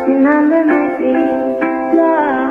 Dina mimiti lah.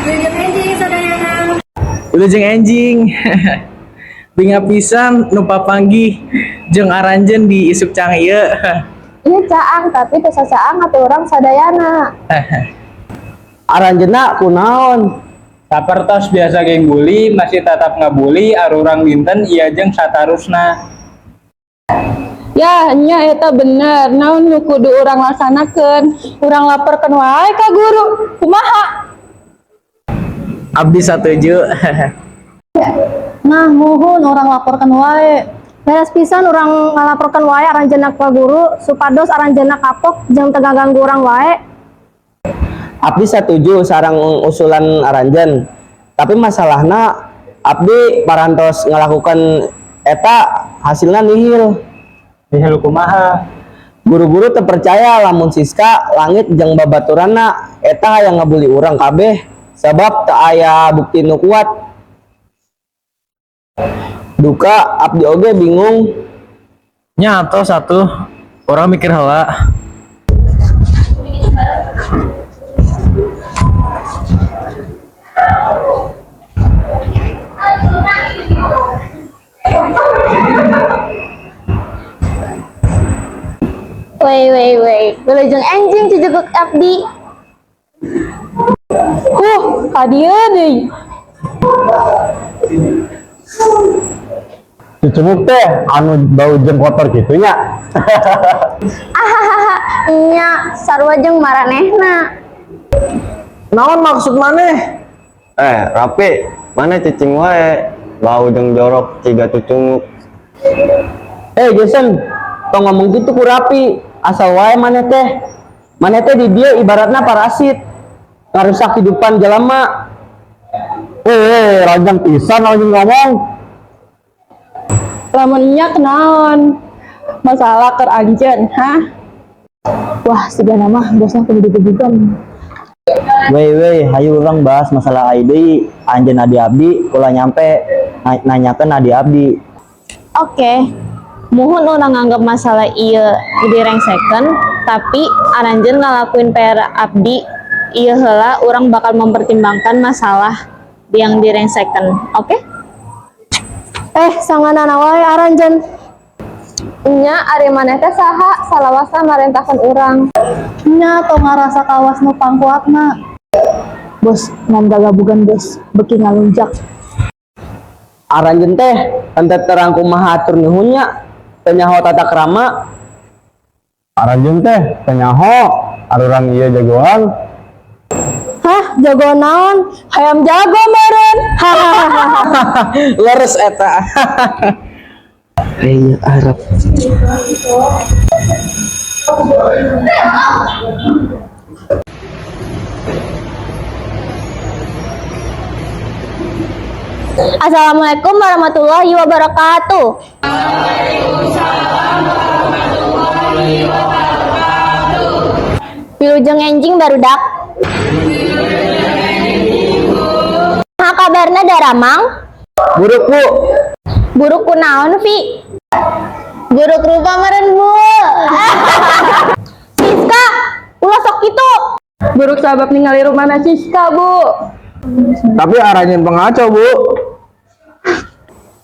Wilujeng enjing sadayana. Wilujeng enjing. Bingah pisan nu papanggih jeung aranjeun di isuk caang ieu. Ieu caang, tapi teu sacaang atuh urang sadayana. Aranjeunna kunaon? Sapertos biasa geng bully masih tetap ngabully arurang dinten ieu jeung satarusna. Ya, nya eta bener. Naon nu kudu urang laksanakeun? Urang laporkeun wae ka guru. Kumaha? Abdi satuju. Nah, muhun urang laporkeun wae. Beres pisan urang ngalaporkeun wae aranjeunna ka guru supados aranjeunna kapok jeung teu ngaganggu urang wae. Abdi satuju sareng usulan aranjeun. Tapi masalahna abdi parantos ngalakukan eta, hasilna nihil. Nihil kumaha? Guru-guru teu percaya lamun Siska, Langit jeung babaturanna eta hayang ngabully urang kabeh sabab teu aya bukti nu kuat. Duka abdi oge bingung. Nya atos atuh, urang mikir heula. Wey wey wey, wilujeng enjing cicukuk abdi. Huh, ka dieu deui. Cucumuk teh anu bau jeung kotor kitu nya? Ahahaha, nya sarua jeung maranehna. Naon maksud maneh? Eh, Rapi, maneh cicing wae? Bau jeung jorok ciga cucunguk. Eh Jason, tong ngomong gitu ku Rapi, asal wae maneh teh. Maneh teh di dieu ibaratna parasit. Ngarusak kehidupan jelema. Eh, ranjang pisan lagi ngomong. Lamun nya kunaon? Masalah keur anjeun, hah? Wah, sigana mah bosna kudu digebugan. Wey wey, hayu urang bahas masalah ID anjeun adi abdi, ulah nyampe nanyakeun adi abdi. Oke, muhun urang nganggep masalah ieu direngsekeun, tapi aranjeun ngalakuin PR abdi ieu heula, urang bakal mempertimbangkan masalah yang direngsekeun. Oke? Eh, sanganana wae aranjeun. Nya, ari maneh teh saha salawasna marentahkeun urang? Nya, tong ngarasa kawas nu pangkuatna. Bos, ngan gagabugan bos, beuki ngalunjak. Aranjeun teh henteu terang kumaha hatur nuhun nya, teu nyaho tata krama. Aranjeun teh teu nyaho arurang ieu jagoan. Hah, jago naon? Hayam jago meureun. Hahaha. Leres eta. Eh, Arab. Assalamualaikum warahmatullahi wabarakatuh. Wilujeng enjing, barudak. Kumaha kabarna, daramang? Buruk, Bu. Buruk kunaon, Vi? Buruk rupa meren, Bu. Siska, ulah sok kitu. Buruk sabab ningali rumahna Siska, Bu. Tapi aranjeun pengacau, Bu.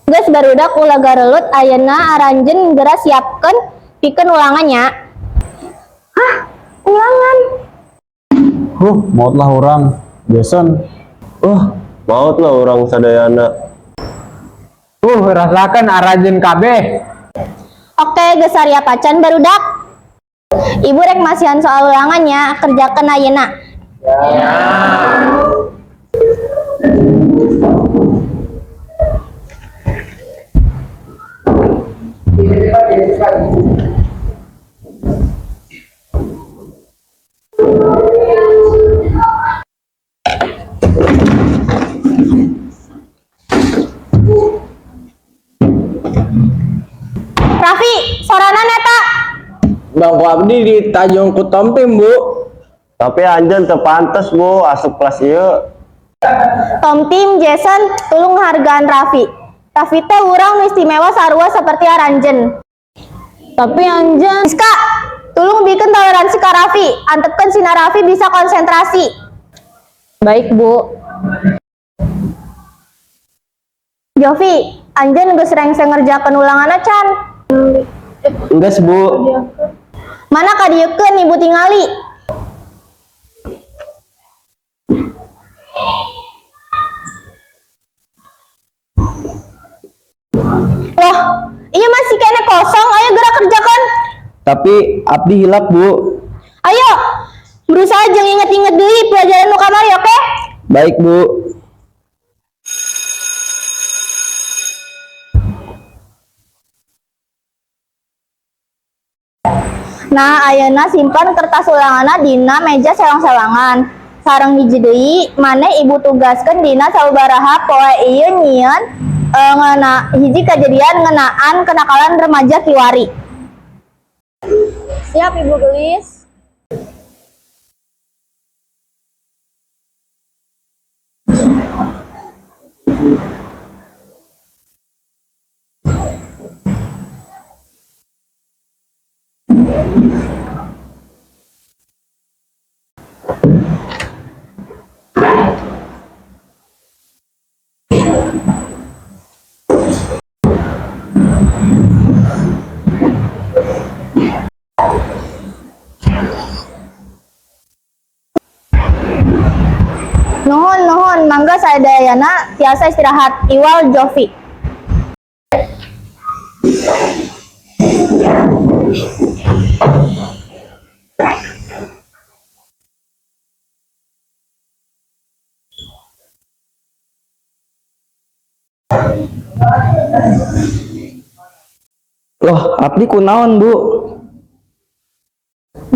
Geus, barudak, ulah garelut. Ayeuna aranjeun geura siapkeun pikeun ulangannya. Hah? Ulangan? Huh, maut lah urang. Jason. Maut lah urang sadayana. Rasakan aranjeun kabeh. Oke, geus saria pacan, barudak. Ibu rek masihan soal ulangannya, kerjakan ayeuna. Raffi, sorangan eta. Bangku abdi ditajong ku Tomtim, Bu. Tapi anjeun teu pantes, Bu, asup kelas ieu. Tomtim, Jason, tulung hargaan Raffi. Raffi teh urang nu istimewa sarua seperti aranjeun. Tapi anjeun. Siska, tulung bikin toleransi ka Raffi. Antepkeun sina Raffi bisa konsentrasi. Baik, Bu. Jovi, anjeun geus rengse ngerjakeun ulangan can? Enggeus, Bu. Mana kadieukeun, Ibu tingali. Loh, ieu masih keneh kosong, ayo gerak kerjakan. Tapi abdi hilap, Bu. Ayo, berusaha jangan inget-inget deui pelajaran nu kamari, oke? Baik, Bu. Nah, ayeuna simpan kertas ulanganna dina meja sewang-sewangan. Sareng hiji deui, maneh Ibu tugaskeun dina sababaraha poe ieu nyieun ngena hiji kejadian ngeunaan kenakalan remaja kiwari. Siap, Ibu Gelis. Nuhun, nuhun, mangga sadayana tiasa istirahat. Iwal Jovi. Loh, abdi kunaon, Bu?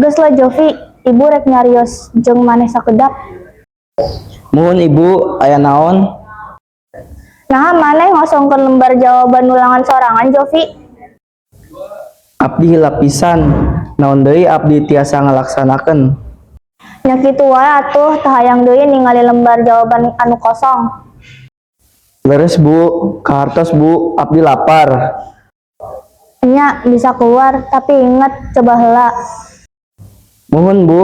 Geus lah, Jovi, Ibu rek nyarios jeung maneh sakedap. Muhun, Ibu, aya naon? Nah, maneh ngosongkeun lembar jawaban ulangan sorangan, Jovi? Abdi hilap pisan. Naon deui abdi tiasa ngalaksanakeun. Nya kitu wae atuh, teu hayang deui ningali lembar jawaban anu kosong. Leres, Bu, kahartos, Bu, abdi lapar. Nya, bisa keluar, tapi inget, coba heula. Muhun, Bu.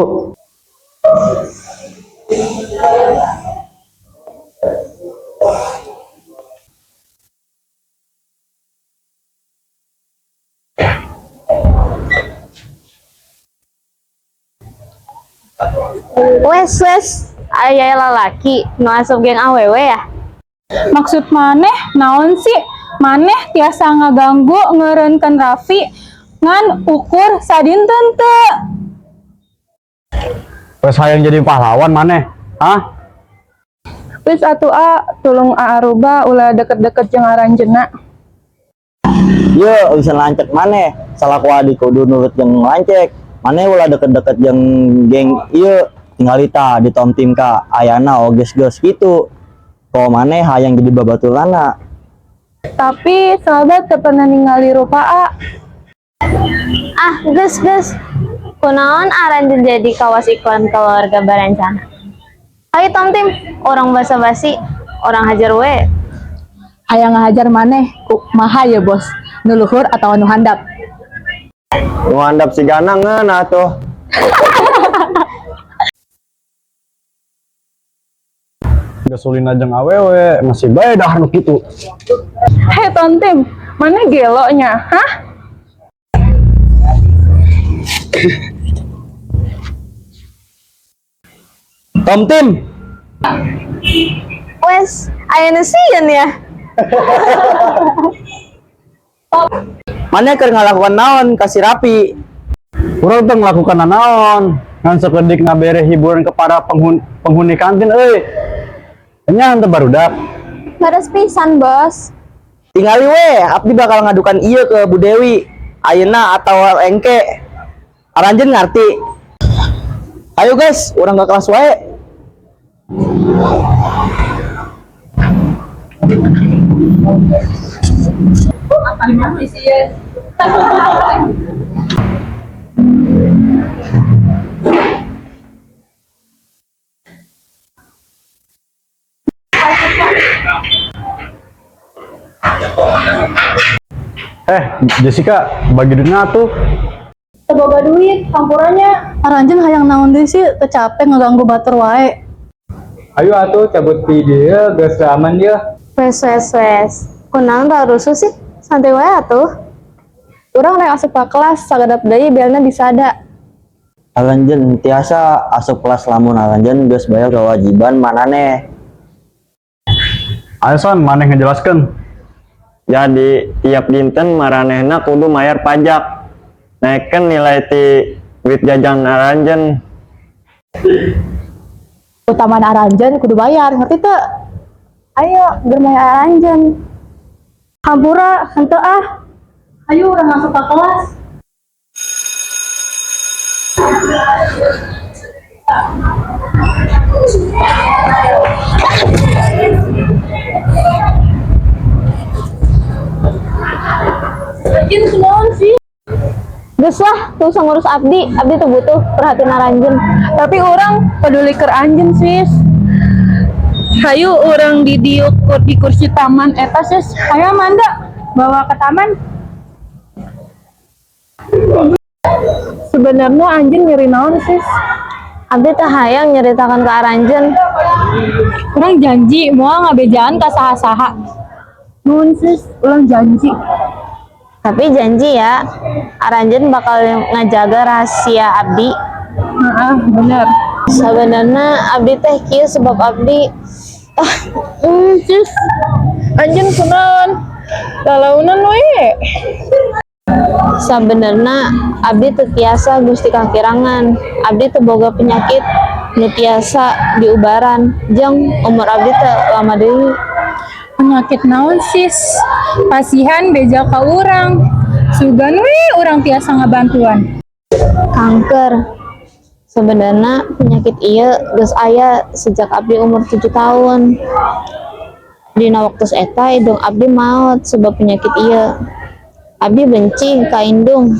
Wes wes, aya lalaki nu asup geng awewe ya? Maksud maneh naon sih? Maneh tiasa ngaganggu ngeureunkeun Raffi ngan ukur sadinten teu. Wes hayang jadi pahlawan maneh. Hah? Please atuh A, tulung Aruba ulah deket-deket jeung aranjeunna. Ye, urusan lancek maneh. Salah ku adik kudu nurut jeung lancek. Maneh ulah deket-deket jeung geng ieu. Tingali tah di Tom Tim ka ayana oges geus kitu. Ko maneh hayang jadi babaturana. Tapi sahabat teu pernah ningali rupa A. Ah, geus geus. Kunaon aranjeun jadi kawas iklan keluarga berencana? Ayo Tomtim, urang basa-basi, urang hajar we. Hayang ngahajar maneh, kumaha ya bos? Nu luhur atau nu handap? Nu handap sigana ngeunah tuh. Gasolina jeung awewe masih bae dahar nu kitu. Hei Tontim, maneh gelo nya? Hah? Tom Tim, Wes, aya nu sieun ya. Maneh keur ngalakukan naon ka si Rapi? Urang teh ngelakukan naon, ngan sakedik ngabere hiburan kepada penghuni kantin euy. Nya henteu barudak. Beres pisan, Bos. Tingali we, abdi bakal ngadukan ieu ke Bu Dewi. Ayeuna atau engke. Aranjeun ngarti. Ayo guys, urang ke kelas wae. Eh, Jessica, bagi duitnya tuh. Teu boga duit, hampura nya. Aranjeun hayang naon deui sih, teu capek ngeganggu batur wae. Ayo atuh cabut ti dieu, geus aman ye. Wes wes wes. Kunaon rusuh sih? Santai wae atuh. Urang rek asup ka kelas, sakedap deui belna disada. Aranjeun tiasa asup kelas lamun aranjeun geus bayar kewajiban maneh. Ayo son, maneh ngejelaskeun. Jadi tiap dinten maranehna kudu mayar pajak. Naikkeun nilai ti duit jajan aranjeun. Utaman aranjeun kudu bayar, ngerti teu? Ayo, bermain aranjeun. Hampura, henteu ah. Ayo urang masuk ke kelas. Geus lah, teu usah ngurus abdi, abdi teu butuh perhatian aranjeun. Tapi urang peduli ke anjeun, sis. Hayu urang di diuk di kursi taman eta, sis. Hayu Amanda, bawa ke taman. Sebenarnya anjeun nyeri naon, sis? Abdi teh hayang nyeritakan ke aranjeun. Urang janji moal ngabejaan ka saha-saha. Nuhun sis, urang janji. Tapi janji ya, aranjeun bakal ngajaga rahasia abdi. Heeh, bener. Sebenarnya abdi teh kieu sebab abdi ah, Sis. Anjeun kunaon? Lalaunan we. Sabenerna abdi teu tiasa Gusti kakirangan. Abdi teu boga penyakit nu tiasa diubaran. Jeung umur abdi teu lama deui. Penyakit naon sis? Pasihan beja ka urang. Sugan we urang tiasa ngabantuan. Kanker. Sebenarnya penyakit ieu geus aya sejak abdi umur 7 tahun. Dina waktu eta indung abdi maot sebab penyakit ieu. Abdi benci ka indung.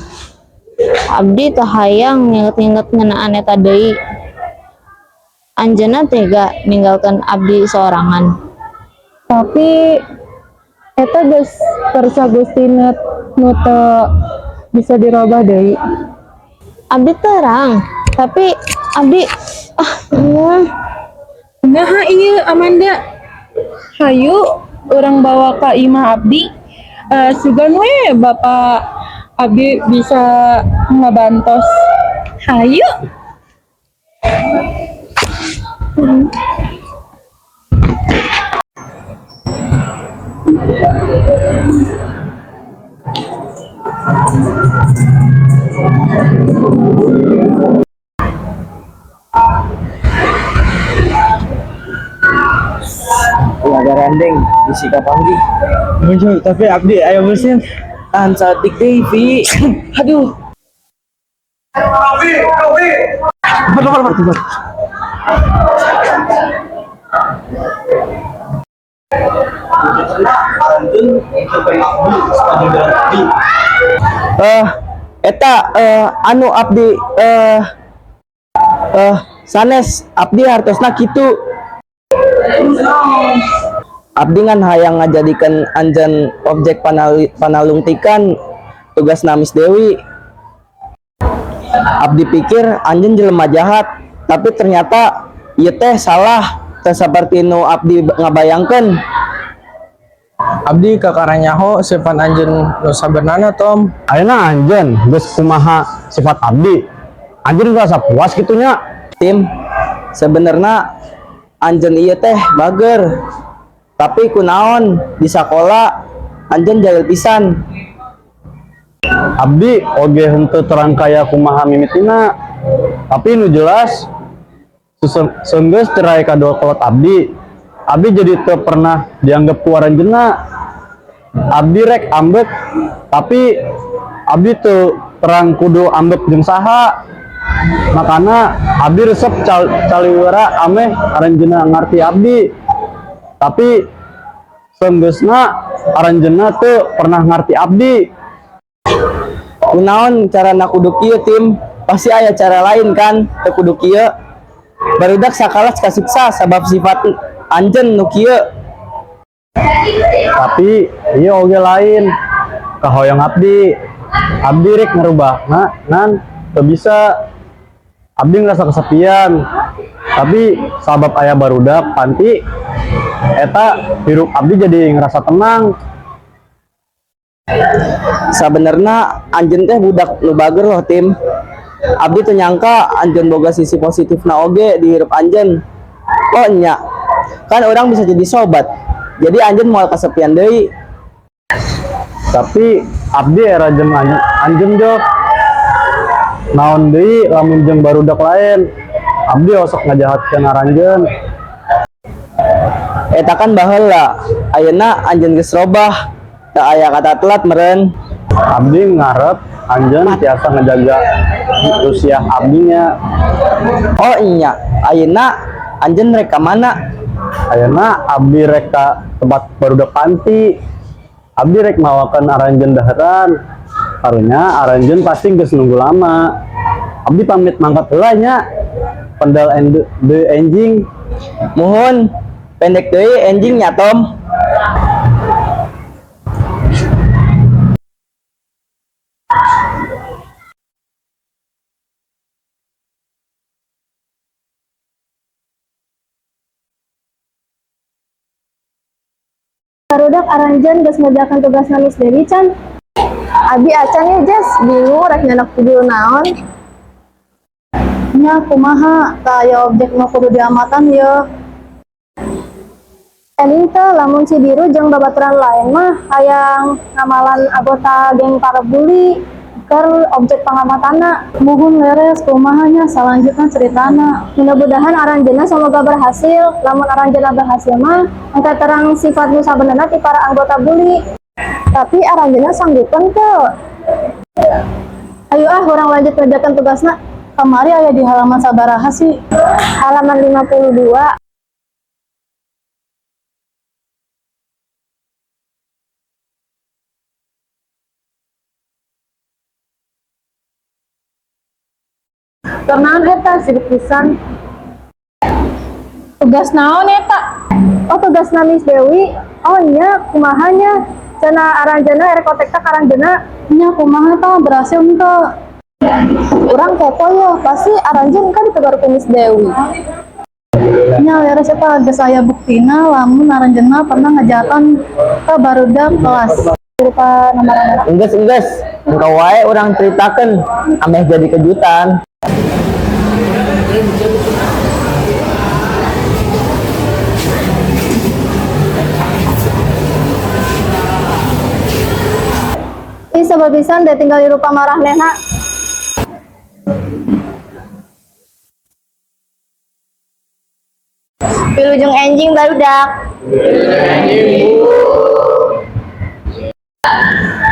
Abdi teu hayang nginget-nginget ngeunaan eta deui. Anjeunna tega ninggalkeun abdi sorangan. Tapi eta geus kersa Gusti nu teu bisa dirobah deui. Abdi terang, tapi abdi ah. Nah iya Amanda. Hayu urang bawa ka imah abdi. Sugan we bapak abdi bisa ngabantos. Hayu. Ulah garandeng bisi kapanggih. Muncul, tapi abdi ayo mesin. Tahan saeutik deui, Vi. Aduh. Bentar, bentar, bentar. Aranjeun sampai abdi sepanjang jalan tadi. Eh, Eta anu abdi sanes abdi hartosna kitu. Abdi ngan hayang ngajadikeun anjeun objek panalungtikan tugas Miss Dewi. Abdi pikir anjeun jelema jahat, tapi ternyata ieu teh salah, teu saperti nu abdi ngabayangkeun. Abdi kakara nyaho sifat anjeun nu sabenerna, Tom. Ayeuna anjeun geus kumaha sifat abdi? Anjeun ngerasa puas kitu nya? Tim, sebenarnya anjeun ieu teh bager. Tapi kunaon di sakola anjeun jahil pisan. Abdi oge henteu terang kaya kumaha mimitina. Tapi nu jelas seunggeus cerai kadua kolot abdi. Abdi jadi teu pernah dianggap ku aranjeunna. Abdi rek ambek, tapi abdi teu terang kudu ambek jeung saha. Makana abdi resep caliwara ameh aranjeunna ngarti abdi. Tapi seunggeusna aranjeunna teu pernah ngarti abdi. Kunaon carana kudu kieu, Tim? Pasti aya cara lain kan, teu kudu kieu. Barudak sakalas kasiksa sabab sifat anjeun nu kieu. Tapi ieu oge lain kahoyong abdi. Abdi rek ngerubahna ngan teu bisa. Abdi ngerasa kesepian, tapi sabab aya barudak panti eta hirup abdi jadi ngerasa tenang. Sabenerna anjeun teh budak nu bager loh, Tim. Abdi teu nyangka anjeun boga sisi positifna oge di hirup anjeun. Oh nya, kan urang bisa jadi sobat. Jadi anjeun moal kesepian deui. Tapi abdi era jeung anjeun jok naon deui lamun jeung barudak lain abdi osok ngajahatkeun aranjeun. Eta kan baheula. Ayeuna anjeun geus robah. Teu aya kata telat meren. Abdi ngarep anjeun tiasa ngejaga usia abdinya. Oh iya, ayeuna anjeun rek ka mana? Ayeuna abdi rek ka tempat barudak panti. Abdi rek mawakeun aranjeun daharan. Karunya aranjeun pasti geus nunggu lama. Abdi pamit mangkat heula nya. Pendel deui enjing. Muhun, pendek deui enjing nya, Tom. Barudak, aranjeun geus ngerjakeun tugasna Miss Dewi can? Abi acan ya, Jess, bingung rek nyandak judul naon. Nya kumaha, tah aya objek nu kudu diamatan ye. Ening teh lamun si Biru jeung babaturan lain mah hayang ngamalan anggota geng para bully keur objek pangamatanna. Muhun, leres, kumaha nya salanjutna ceritana? Mudah-mudahan aranjeunna semoga berhasil. Lamun aranjeunna berhasil mah engke terang sifat nu sabenerna ti para anggota bully. Tapi aranjeunna sanggupeun teu? Ayo ah, urang lanjut ngerjakeun tugasna. Kamari aya di halaman sabaraha sih? Halaman 52. Kunaon eta sibuk pisan? Tugas naon eta? Oh, tugasna Miss Dewi. Oh iya, kumaha nya? Cenah aranjeunna erek kontak ka aranjeunna. Nya kumaha tah, berhasil henteu? Urang kepo yo, pasti aranjeun kan ditegur ku Miss Dewi. Nya leres, eta geus aya buktina lamun aranjeunna pernah ngajahatan ka barudak kelas. Berupa nomor. Enggeus, enggeus, engke wae urang ceritakeun ameh jadi kejutan. Ih, sebel pisan deh tinggal di rupa maranehna. Wilujeng enjing, barudak.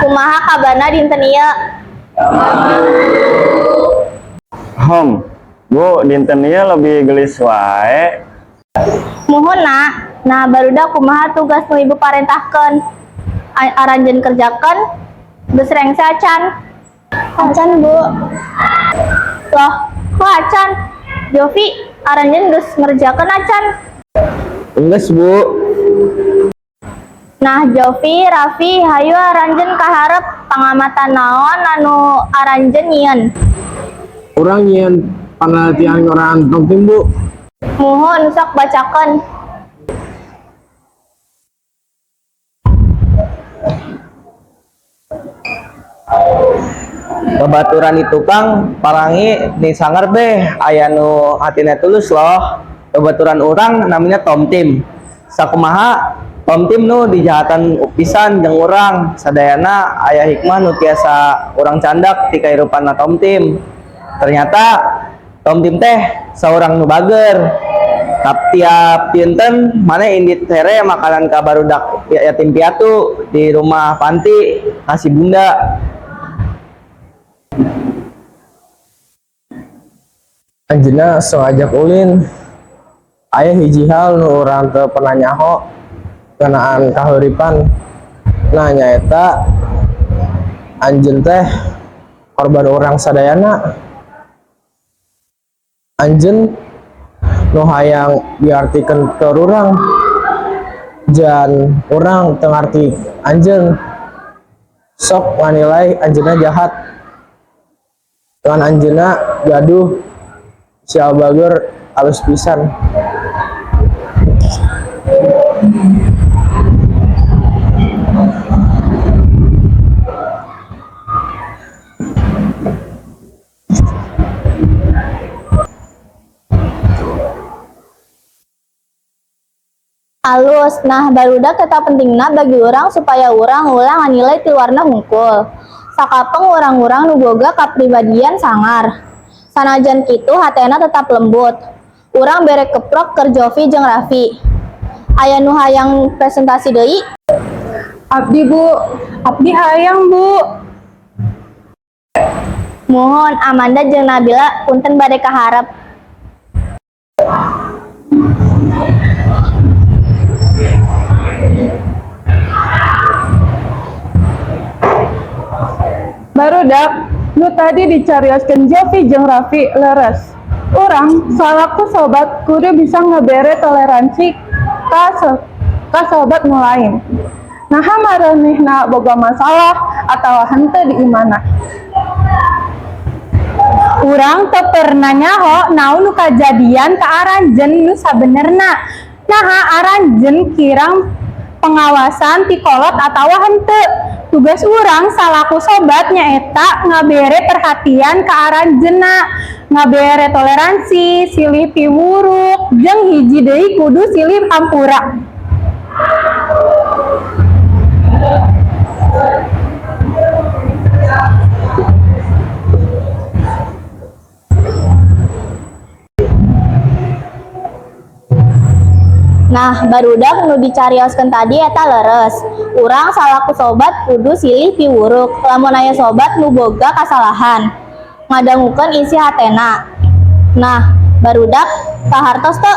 Kumaha kabarna dinten ieu? Hom, Bu, dinten ieu lebih gelis wae. Muhun, nak. Nah, barudak, kumaha tugas nu ibu parentahkeun? Aranjeun kerjakeun? Geus rengse acan? Acan, Bu. Loh, kok acan? Jovi, aranjeun geus ngerjakeun acan? Enggeus, Bu. Nah, Jovi, Raffi, hayu aranjeun ka hareup, pangamatan naon anu aranjeun nyieun? Urang nyieun panelitian ngeunaan Tomtim, Bu. Muhun, sok bacakeun. Babaturan di tukang parangi nih sangar beh aya nu hatina tulus loh. Babaturan urang namanya Tomtim. Sakumaha Tomtim nu dijahatan pisan jeung urang sadayana, aya hikmah nu tiasa urang candak ti kahirupanna Tomtim. Ternyata Tomtim teh saurang nu bager. Tap tiap dinten maneh indit here makanan ka barudak yatim piatu di rumah panti kasih bunda. Anjeunna sok ngajak ulin. Aya hiji hal nu urang teu pernah nyaho ngeunaan kahuripan. Nah, nyaeta anjeun teh korban urang sadayana. Anjeun nu hayang diartikeun ke urang, jan urang teu ngarti anjeun, sok nganilai anjeunna jahat. Ngan anjeunna gaduh sial bager alus pisan. Alus, nah barudak, eta pentingna bagi urang supaya urang ulah nganilai ti luarna hungkul. Sakapeng urang-urang nu boga kapribadian sangar. Sanajan kitu, hatena tetap lembut. Urang bere keprok keur Jovi jeung Raffi. Aya nu hayang presentasi deui? Abdi, Bu. Abdi hayang, Bu. Muhun, Amanda jeung Nabila, punten bade ka hareup. Barudak, nu tadi dicarioskeun Jovi jeung Raffi leres. Urang salaku sobat kudu bisa ngebere toleransi ka sobat nu lain. Naha maranehna boga masalah atawa henteu di imahna. Urang teu pernah nyaho naon nu kajadian ka aranjeun nu sabenerna. Naha aranjeun kirang pengawasan ti kolot atawa henteu. Tugas urang salaku sobat nyaeta ngabere perhatian ka aranjeunna, ngabere toleransi, silih piwuruk, jeung hiji deui kudu silih hampura. Nah, barudak, nu dicarioskeun tadi eta leres. Urang salaku sobat kudu silih piwuruk lamun aya sobat nu boga kasalahan. Ngadangukeun isi hatena. Nah, barudak, kahartos teu?